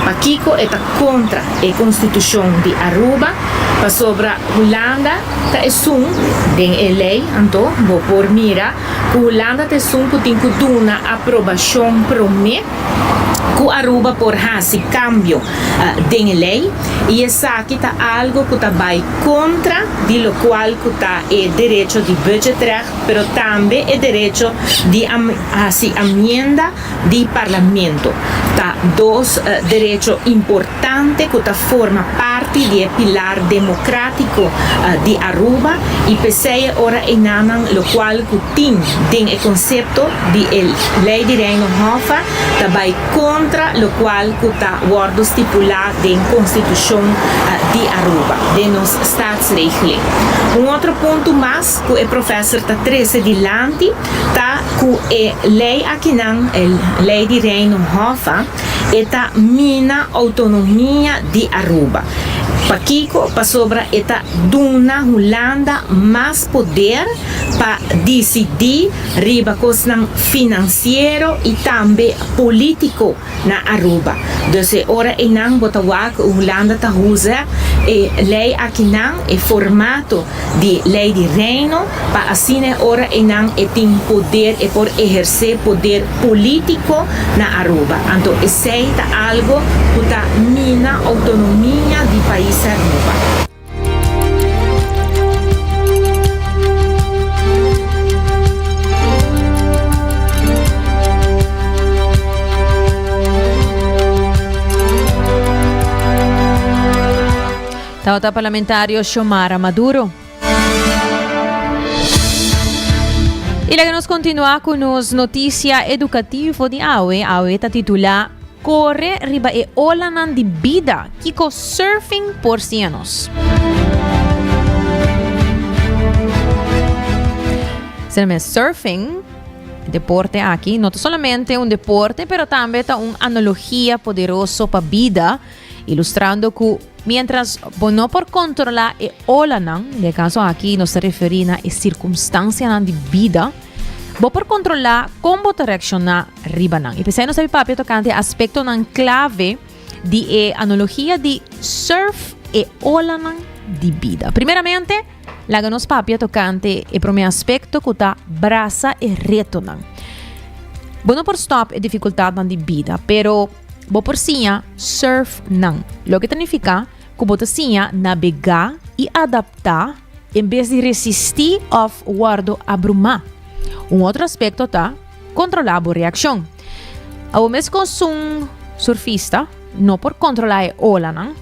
pakiko e ta kontra e konstitushon di Aruba, pasobra Hulanda ta esun den e lei, anto bo por mira ku Hulanda ta esun ku tin ku duna aprobashon promé. Ku Aruba por hasi kambio den e lei i esaki ta algo ku ta bai kontra di lokual ku ta e derecho di budgetrecht pero tambe e derecho di hasi amienda di parlamento. Ta dos derecho importante ku ta forma parti di e pilar demokratiko di Aruba i p'esei e ora einanan lokual ku tin den e konsepto di e Lei di Reino Hoffa ta bai kontra lokual ku ta wòrdu stipulá den Konstitushon di Aruba, den nos Staatsregeling. Un otro punto mas ku e profèser ta trese dilanti ta ku e lei akinan, e Lei di Reino Hoffa, e ta mina outonomia di Aruba. Pakiko? Pasobra e ta duna Hulanda mas poder pa disidí riba kosnan finansiero i tambe polítiko na Aruba. Dus e ora einan bo ta wak Hulanda ta usa e lei akinan, e formato di lei di Reino, pa asina e ora einan e tin poder, e por ehersé poder polítiko na Aruba. Anto esei ta algo ku ta mina outonomia di pais Aruba. Tabata parlamentario Xiomara Maduro. Y laga nos continua cu nos noticia educativo di awe. Awe ta titula Kore riba e olanan di bida, kiko surfing por siña nos? Sina surfing, deporte aki, no ta solamente un deporte, pero tambe ta un analogia poderoso pa bida, ilustrando ku mientras bo no por kontrolá e olanan, den e kaso aki nos ta referí na e sirkunstansianan di bida, Bo por kontrolá kon bo ta reakshoná riba nan. I p'esei nos ta papia tokante e aspektonan klave di e analogia di sùrf e olanan di bida. Primeramente, laga nos papia tokante e promé aspekto ku ta brasa e retonan. Bo no por stòp e difikultatnan di bida, pero bo por siña sùrf nan. Loke ta nifiká. ku bo ta siña nabegá i adaptá en bes di resistí òf wòrdu abrumá. Un otro aspekto ta kontrolá bo reakshon. Abo meskos un surfista no por kontrolá e olanan,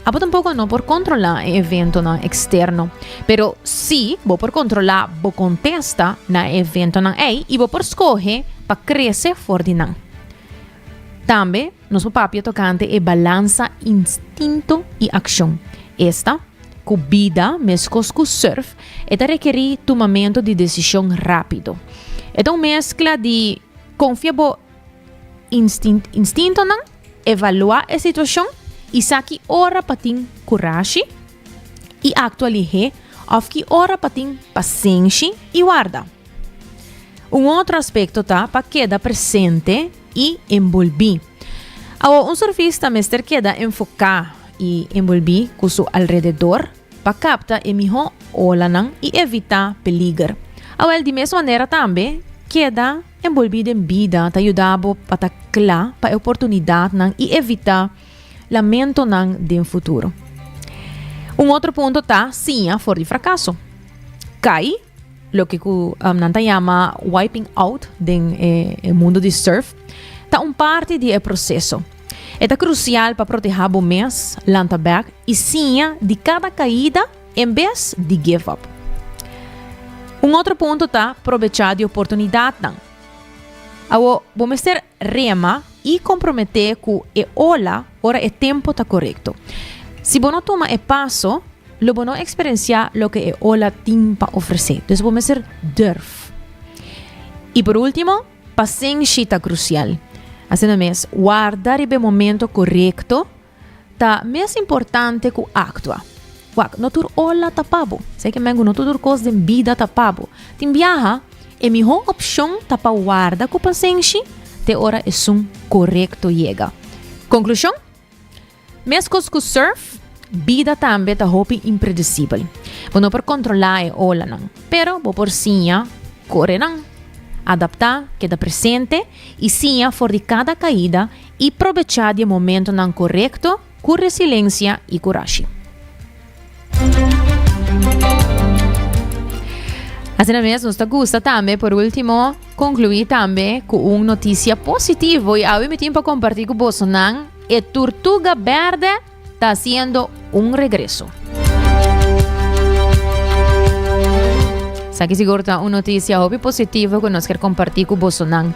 abo tampoko no por kontrolá e eventonan eksterno. Pero sí bo por kontrolá bo kontesta na e eventonan ei i bo por skohe pa krese for di nan. Tambe nos por papia tokante e balansa instinto i akshon. Esta, ku bida, meskos ku sùrf, e ta rekerí tumamentu di desishon rápido. E ta un meskla di konfia bo instintonan, evaluá e situashon i sa ki ora pa tin kurashi i aktua lihé òf ki ora pa tin pasenshi i warda. Un otro aspekto ta pa keda presente i enbolbí. Awor, un surfista mester keda enfoká i enbolbí ku su alrededor pa kapta e mihó olanan i evitá peliger. Awel, di mes manera tambe, keda enbolbí den bida ta yuda bo pa ta kla pa e oportunidatnan i evitá lamentonan den futuro. Un otro punto ta siña for di frakaso. Kai. Loke ku nan ta yama wiping out den e mundu di surf ta un parti di e proseso. E ta krusial pa protehá bo mes, lanta bèk i siña di kada kaida en bes di give up. Un otro punto ta probechá di oportunidatnan. Awor, bo mester rema i komprometé ku e ola ora e tempu ta korekto. Si bo no tuma e paso, lo bo no eksperensiá loke e ola tin pa ofresé. Dus bo mester durf. I por último, pasenshi ta krusial. Asina mes, warda riba e momento korekto ta mes importante ku aktua. Wak, no tur ola ta pa bo. Esei ke men ku no tur kos den bida ta pa bo. Tin biaha, e mihó opshon ta pa warda ku pasenshi te ora esun korekto yega. Konklushon? Meskos ku surf, bida tambe ta hopi impredesibel. Bo no por kontrolá e olanan, pero bo por siña kore nan, adaptá, keda presente i siña for di kada kaida i probechá di e momentonan korekto ku resilensia i kurashi. Asina mes nos ta gusta tambe por último konkluí tambe ku un notisia positivo i awe mi tin pa kompartí ku bosonan e turtuga bèrdè ta hasiendo un regreso. Esaki sigur ta un notisia hopi positivo ku nos kier kompartí ku bosonan.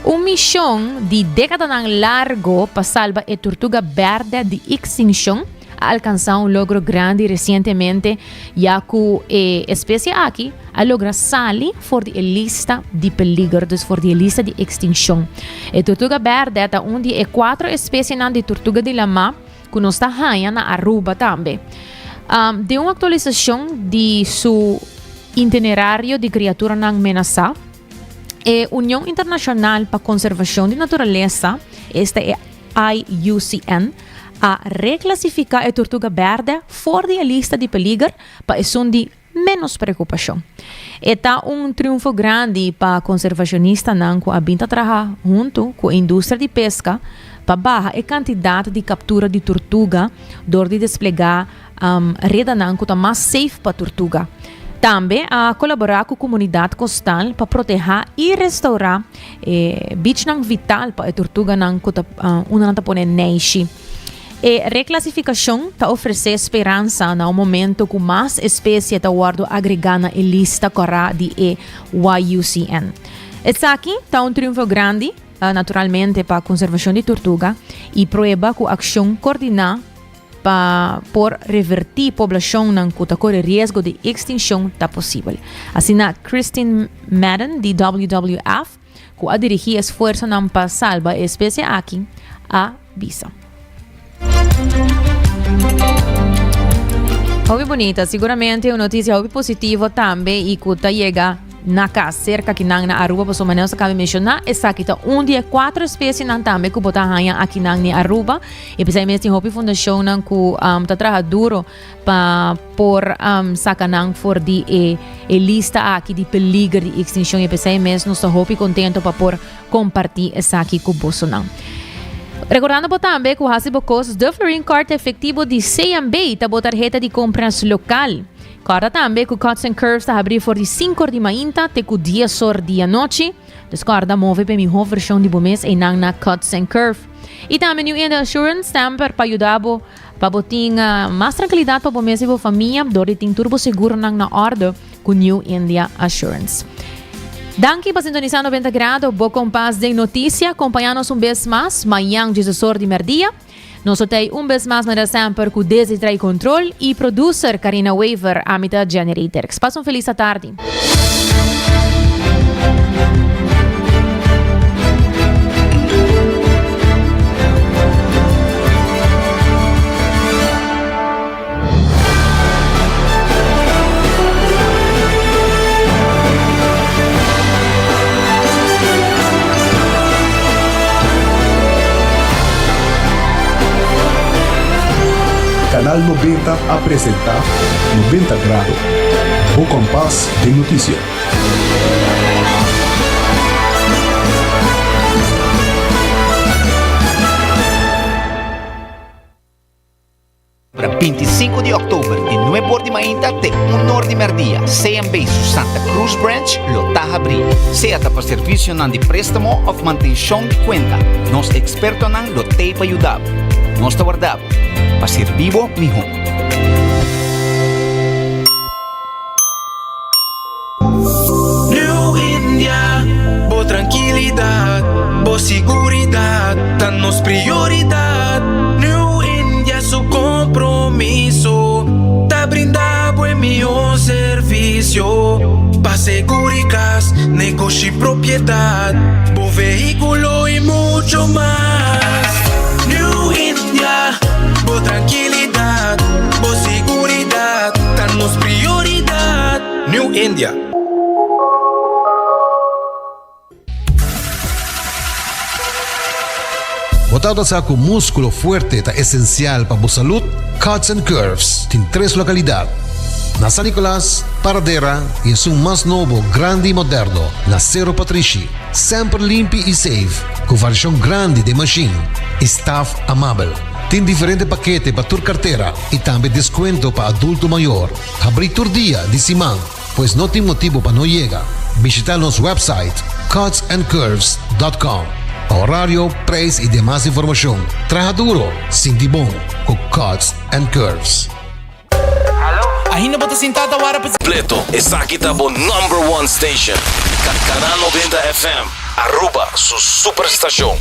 Un mishon di dékadanan largo pa salba e turtuga bèrdè di ekstinshon a alkansá un logro grandi resientemente ya ku e espesie aki a logra sali for di e lista di peliger, dus for di e lista di ekstinshon. E turtuga bèrdè ta un di e kuatro espesienan di turtuga di lamá ku nos ta haña na Aruba tambe. Den un aktualisashon di su Itinerario di Kriaturanan Menasá, e Union Internashonal pa Konservashon di Naturalesa, esta e IUCN, a reklasifiká e turtuga bèrdè for di e lista di peliger pa esun di ménos preokupashon. E ta un triunfo grandi pa konservashonistanan ku a bin ta traha huntu ku e industria di peska pa baha e kantidat di kaptura di turtuga dor di desplegá redanan ku ta mas safe pa turtuga. Tambe a kolaborá ku komunidat kostal pa protehá i restourá e bichnan vital pa e turtuganan ku ta unda nan ta pone neishi. E reklasifikashon ta ofresé speransa na un momento ku mas espesie ta wòrdu agregá na e lista kòrá di e IUCN. Esaki ta un triunfo grandi, naturalmente, pa konservashon di turtuga i prueba ku akshon kordiná pa por revertí poblashonnan ku ta kore riesgo di ekstinshon ta posibel. Asina Christine Madden di WWF ku a dirigí esfuersonan pa salba e espesie aki, a bisa. Hopi bunita, siguramente un notisia hopi positivo tambe i ku ta yega na kas serka kinan na Aruba pasobra manera nos a kaba di menshoná esaki ta un di e kuater espesienan tambe ku bo ta haña akinan na Aruba i p'esei mes tin hopi fundashonnan ku ta traha duro pa por saca nan for di e e lista aki di peliger di extincion y pesey mes nos ta hopi contento pa por comparti esaki cu bosonan. Recordando bo tambe cu haci bo cos De Florin Card efectivo di CMB ta bo tarheta di compras local. Corda tambe cu Cuts and Curves ta habri for di cinco or di mainta te cu dies or di anochi. Dus corda move p'e miho version di bo mes eynan na Cuts and Curve. Y tambe New India Assurance semper pa yuda bo pa bo tin mas trankilidad pa bo mes y bo famia dor di tin tur bo seguronan na orde cu New India Assurance. Danki pa sintonisa 90 Grado, bo kompas den noticia. Compaña nos un bes mas mañan diesesor di merdia. Nos lo ta un bes mas manera semper cu Desi trae control y producer Carina Wever. Ami ta Jenny Reiterks. Pasa un feliz atardi. Canal 90 a presenta 90 Grado, bo kompas den notisia. Pa 25 di òktober di nuebe or di mainta te un or di mèrdia, CMB su Santa Cruz Branch lo ta habrí. Sea ta pa servisionan di préstamo òf mantenshon di kuenta, nos ekspertonan lo t'ei pa yuda bo. Nos ta warda bo pa sirbi bo mihó. New India, bo trankilidat, bo siguridat ta nos prioridat. New India su kompromiso ta brinda bo e mihó servisio pa seguri kas, negoshi, propiedat, bo vehíkulo i mucho mas. New India, bo trankilidat, bo siguridat ta nos prioridat. New India. Bo tabata sa ku múskulo fuerte ta esensial pa bo salud? Cuts and Curves tin tres lokalidat, na San Nicolas, Paradera i esun mas nobo, grandi i moderno, na Sero Patrishi. Semper limpi i safe, ku variashon grandi den mashin i staf amabel. Tin diferente pakete pa tur kartera i tambe deskuento pa adulto mayor. Habrí tur dia di siman, pues no tin motibu pa no yega. Bishita nos website cutsandcurves.com pa horario, prijs y demas informacion. Traha duro, sinti bon cu Cuts and Curves. Ainda bo ta sinta ta wara pa. Completo, esaki ta bo number one station. Canal 90 FM, Aruba su super stacion.